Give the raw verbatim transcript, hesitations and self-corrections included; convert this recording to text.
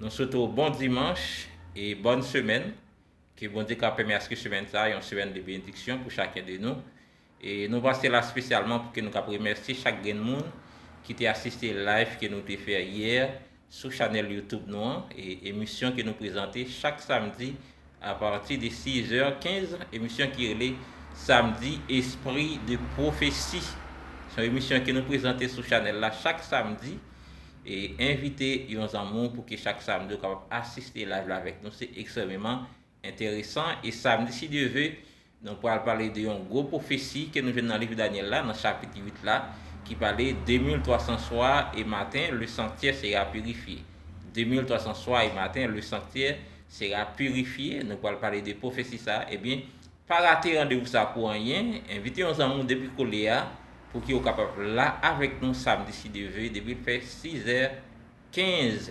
Nou swete w bon dimanch e bòn semèn. Ke Bondye ka pèmèt aske semèn sa a yon semèn de benediksyon pou chaken de nou. E nou pase la espesyalman pou ke nou kab remèsye chak grenn moun ki te asiste live ke nou te fè yè sou chanèl YouTube nou an, e emisyon ke nou prezante chak samdi apati de sis è kenz, emisyon ki rele Samdi Espri de Pwofesi. Se yon emisyon ke nou prezante sou chanèl la chak samdi, e envite yon zanmi w pou ke chak samdi ou kapab asiste live la avèk nou. Se ekstrèmeman enteresan. E samdi, si Dye ve, nou pral pale de yon gwo pwofesi ke nou jwenn nan liv Danyèl la, nan chapit uit la, ki pale de mil twa san swa e maten, le sanctuaire sera purifié. De mil twa san swa e maten, le sanctuaire sera purifié. Nou pral pale de pwofesi sa. Ebyen, pa rate randevou sa pou anyen. Envite yon zanmi w depi kounye a pou ke w kapab la avèk nou samdi, si Dye ve, depi l fè sis è kenz.